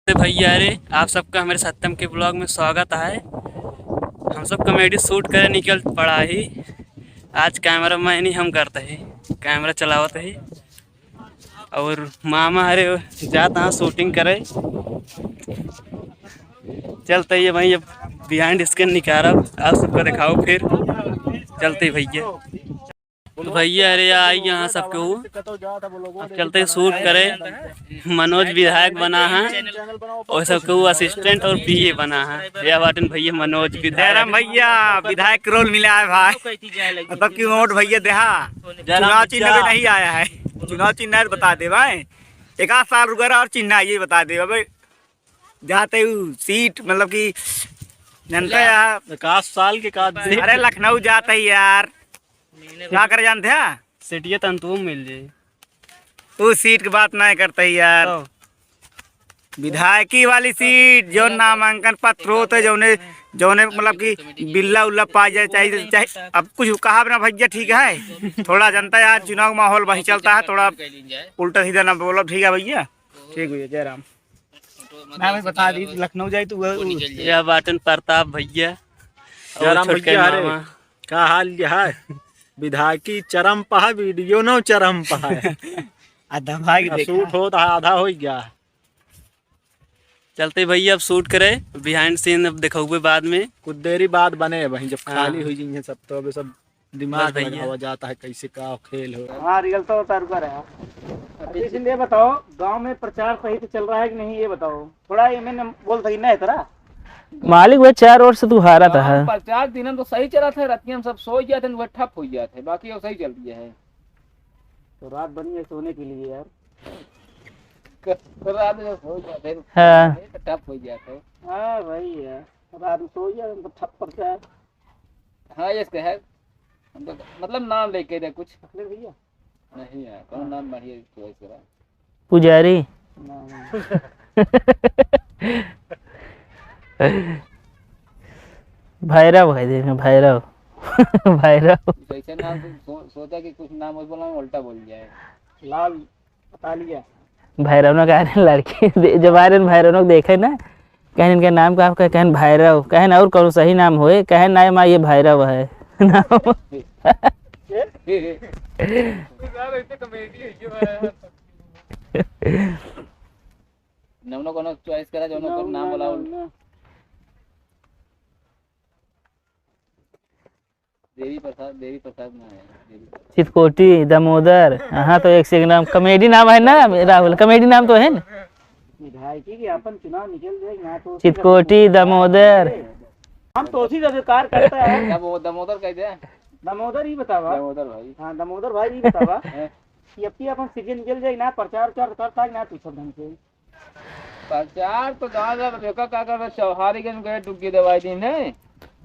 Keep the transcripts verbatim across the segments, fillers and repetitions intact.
तो भैया रे, आप सबका हमारे सत्यम के ब्लॉग में स्वागत है। हम सब कॉमेडी शूट करे निकल पड़ा ही। आज कैमरा मैन ही हम करते ही, कैमरा चलावत ही। और मामा हरे जात हाँ शूटिंग करे। चलते ये भाई, अब बिहाइंड स्क्रीन निकालब, आप सबको दिखाओ फिर। चलते भैया, तो भैया अरे आई यहाँ सबके वो, अब चलते शूट करे। मनोज विधायक बना है और सबके वो असिस्टेंट और पीए बना है। यह बाटन भैया मनोज विधायक। जयराम भैया विधायक के रोल मिला है भाई, मतलब कि वोट भैया देहा, जयराम चुनाव चिन्ह भैया। पे नहीं आया है, चुनाव चिन्ह है तो बता दे भाई, एक आध साल रुका रहा और चिन्ह ये बता दे भाई, जाते हूँ सीट मतलब कि जनता यार। एक आध साल के का दे। अरे लखनऊ जाते ही यार, का करे जानते हैं? सीटिया तन तू मिल जाए। तू सीट की बात नहीं करते ही यार। तो विधायकी वाली सीट, जो नामांकन पत्र होते, जौने, जौने मतलब कि बिल्ला उल्ला पा जाए, चाहे, चाहे अब कुछ कहा ना भैया, ठीक है, थोड़ा जनता यार चुनाव माहौल वही चलता है, थोड़ा उल्टा सीधा ना बोलो, ठीक है भैया। ठीक भैया, जय राम। ना भाई बता दी, लखनऊ जाए तो वह, वह यह बाटन प्रताप भैया और जयराम छोटके भैया, अरे, मामा। का हाल है? विधायकी चरम पहा, वीडियो नौ चरम पहा। आधा भाग आ, देखा। शूट होत है, आधा हो गया। चलते भैया, अब शूट करे, बिहाइंड सीन अब दिखाऊबे बाद में। कुछ देरी बाद बने वहीं, जब हाँ। खाली हुई जाइए सब, तो अबे सब दिमाग बस भैया। लगावा जाता है, कैसे का खेल हो। हाँ, रियल तो उतार कर है। अच्छा, इसलिए बताओ, गांव में प्रचार सही से चल रहा है कि नहीं, ये बताओ। थोड़ा ये मैंने बोल सकी नहीं तेरा। मालिक, वह चार ओर से तू हारत हाँ, है। प्रचार दिन तो सही चला था, रात में हम सब सो जाते हैं, वह ठप हो जाते हैं, बाकी वो सही चल रही है। तो रात बनी है सोने के लिए यार। क-, रात में सो जाते हैं, हाँ। तो ठप हो जाते हैं। हाँ भाई यार, रात में सो जाते हैं तो ठप पड़ता है। हाँ, ये तो है। हम तो मतलब नाम लेके दे कुछ। अखिलेश भैया? नहीं यार, कौन नाम बढ़िया चॉइस करा? पुजारी। ना, ना। भैरव है, देख, भैरव। भैरव। जैसे नाम सो-, सोचा कि कुछ नाम और बोला, उल्टा बोल जाए। लाल। बता लिया। भैरवनो कहे रहे लड़की दे-, जब आए रहे भैरवनो के देखे ना, कहन इनके नाम का, कहे, कहन भैरव, कहन और कौनो सही नाम होए, कहन ना माँ ये भैरव है। नाम। नमनो कोनो चॉइस करा, जौनो कोनो नाम बोला। देवी प्रसाद, देवी प्रसाद ना है, देवी प्रसाद। चितकोटी, दामोदर, हाँ तो एक से एक नाम, कॉमेडी नाम है ना राहुल, कॉमेडी नाम तो है ना। विधायकी की अपन चुनाव निकल जाए ना तो चितकोटी, दामोदर। हम तो उसी से कार्य करता है। दमो-, दामोदर कह दे। दामोदर ही बतावा। दामोदर भाई। हाँ, दामोदर भाई ही बतावा। हैं? कि अब की अपन सीजन निकल जाए ना, प्रचार उचार करता है ना, तू सब ढंग से। प्रचार तो गाँव में देखा का करबे, चौहारी गंज गए, डुग्गी दवाई दीन है।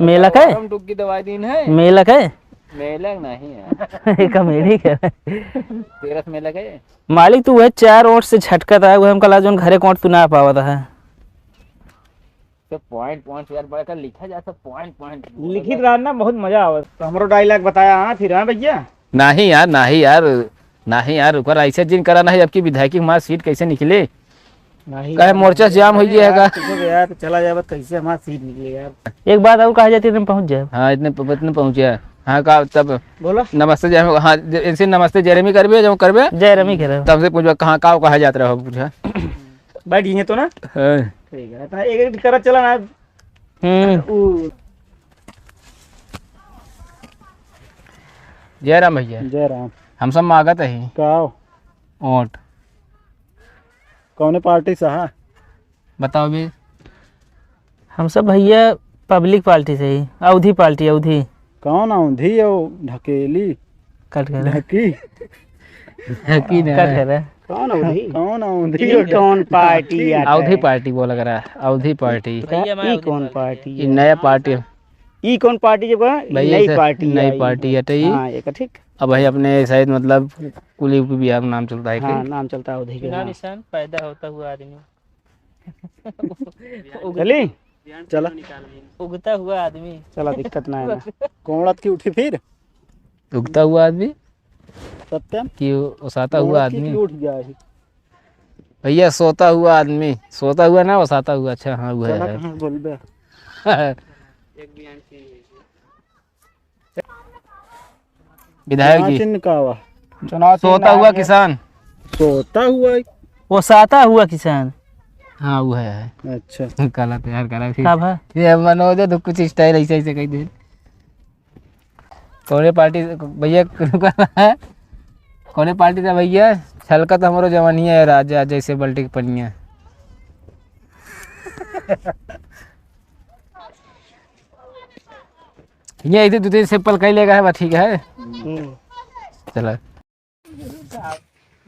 मेला के? हम डुग्गी दवाई दीन है। मेला के? मेला नहीं है। ये कॉमेडी के। तेरस मेला के? मालिक, तू वह चार ओट से झटकत है, वह हमका ला जौन घरे कोट तू ना पावत है। तो पॉइंट, पॉइंट यार, बड़ा कर लिखा जा, सब पॉइंट, पॉइंट। लिखित रहा ना, बहुत मजा आवे। तो हमरो डायलॉग बताया, हाँ, फिर, हाँ भैया? नाही यार, नाही यार, नाही यार, ओकर ऐसे जिन करा नाही, अब की विधायकी हमार सीट कैसे निकले? नहीं कहे यार, मोर्चा नहीं जाम हो यार, गया है यार, का? चुप हो गया यार, तो चला जाए, बस कैसे हमार सीट निकले यार? एक बात और कहा जाती है, तुम पहुंच जाए। हाँ, इतने प-, इतने पहुंचे हैं। हाँ, का तब बोलो। नमस्ते जय, हाँ, ज-, इनसे नमस्ते जय रमी करबे, जब करबे। जय रमी करबे। तब से पूछबा, कहाँ, का कहा जात रहा हो, पूछा। बैठ गई है तो ना? हाँ। ठीक है, इतना एक, एक करत चला ना। हम्म। उ जय राम भैया। जय राम। हम सब मागत ही। का हो? वोट। कौने पार्टी से हा? बताओ भी। हम सब भैया पब्लिक पार्टी से ही, अवधी पार्टी, अवधी। कौन अवधी हो? ढकेली? कट कर। ढकी? ढकी ना। कट कर। कौन अवधी? कौन अवधी? ई कौन पार्टी आता है? अवधी पार्टी बोला करा, अवधी पार्टी। भैया, मैं ई अवधी कौन पार्टी। पार्टी ई है? नया पार्टी। ई कौन पार्टी जब कहा? ई भैया, नई इसे पार्टी नई आई। पार्टी हटे ई। हाँ, एक ठीक। अब भाई अपने शायद मतलब कुली यूपी बिहार में नाम चलता है हाँ, कि? नाम चलता है अवधी के, चुनाव हाँ। निशान पैदा होता हुआ आदमी। उग-, चली? चला। उगता हुआ आदमी। चला, दिक्कत ना है ना। कौन रात की उठी फिर? उगता हुआ आदमी? सत्यम? कि ओसाता हुआ कौन रात की आदमी? उठ गया है? भैया, सोता हुआ आदमी, सोता हुआ ना, वसाता हुआ। अच्छा, हाँ, वो है, चला है। कहाँ बोलबे? विधायक चुनाव जी। चिन्ह का हुआ? चुनाव चिन्ह सोता हुआ है। किसान। सोता हुआ है। वो साता हुआ किसान। हाँ, वो है, है। अच्छा। काला तैयार करा फिर। का भा? ये मनोज है तो कुछ style ऐसे, ऐसे कह दे। कौने पार्टी से भैया? कौने पार्टी से भैया? छलकत हमरो जवानिया है राजा, जैसे बल्टी के पनिया। ये इधर दो तीन sample कई लेगा है, बा ठीक है। हम्म। चला।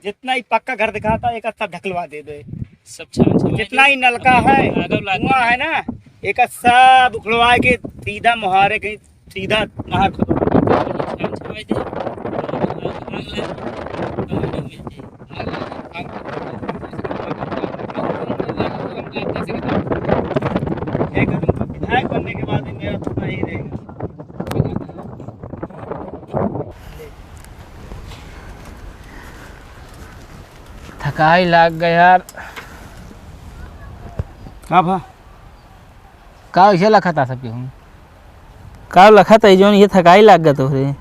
जितना ही पक्का घर दिखाता, एक अच्छा ढकलवा दे दे। सब छान छान जितना ही नलका है, आगो लाग कुआं है ना, एक सब उखड़वा के सीधा मुहारे के सीधा नहर खोदो। छान छान दे। आग लाग, आग लाग, आग लाग। एक विधायक बनने के बाद ही मेरा सपना यही रहेगा। थकाई लाग गए यार। का भा? का वैसे लखत आ सबके हूँ? का लखत है जौन ये थकाई लाग गत हो रे?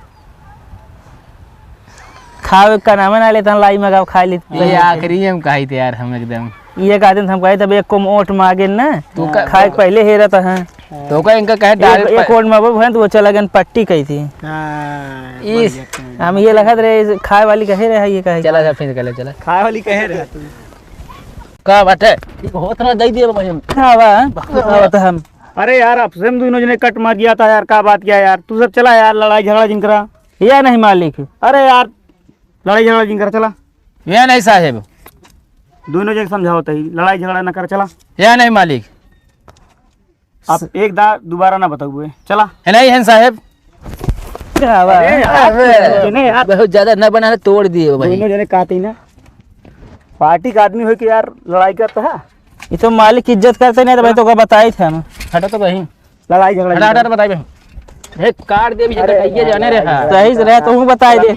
खावे का नामे ना लेता, लाई मगाओ, खा लेते। ये आखिरी हम कही थे यार, हम एकदम। ये का दिन हम कहे तब एक को ओट मागे ना, तू का खाए के पहले हेरत है। तो का इनका कहे एक, direct एक प- ओट में वो है तो वो चला गन पट्टी कही थी। हाँ, इस बढ़िया, बढ़िया। हम ये लखत रहे, इस खाए वाली कहे रहे, ये कहे। चला जा, फिर कर ले, चला। खाए वाली कहे रहे तू। का बात है? ठीक होत ना, दे दिए भाई हम। हाँ, वाह। हाँ, तो हम। अरे यार, आपसे हम दोनों जने कट मार गया था यार, का बात क्या यार? तू सब चला यार, लड़ाई झगड़ा जिन करा। या नहीं मालिक। अरे यार, लड़ाई झगड़ा जिन करा, चला। या नहीं साहेब। दोनों जने समझाओ तही, लड़ाई झगड़ा ना कर, चला। या नहीं मालिक। आप एक दा दोबारा ना बताओ, चला। है नहीं है साहेब। क्या बात? अरे यार, अबे, दोनों जने यार। बहुत ज्यादा ना बना, तोड़ दिए भाई। दोनों जने कहते ही ना, पार्टी का आदमी हो के यार लड़ाई करता है। ये तो मालिक की इज्जत करते नहीं तो भाई, तो का बताई थे हम। हटो तो भाई। लड़ाई झगड़ा हटा, हटा, नहीं। हटा, बताई बे। हे, काट दे, अभी अरे, कहिए जाने रे, हाँ। सही से रहे, तो हूँ बताई दे।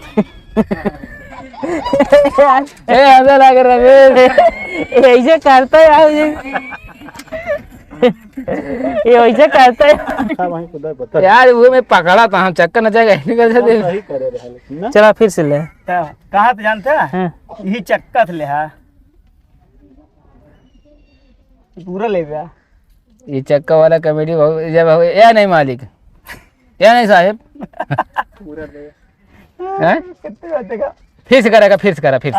ए, हंसे लागे रमेश। ऐसे करता है यार, ये। ये वैसे करता है। हाँ, वहीं खुदा पता। यार, वो मैं पकड़ा था, हम चक्कर न जाएगा, निकल जाते। सही करे रहे, लेकिन ना। चला, फिर से ले। हाँ, कहाँ पे जानते हैं? हाँ। यही चक्का से ले, हाँ। पूरा ले गया। ये चक्का वाला comedy बहुत, जब हो, या नहीं मालिक, या नहीं साहेब? पूरा दे। हैं? कितने बात देखा? फिर से करेगा, फिर से करा, फिर से।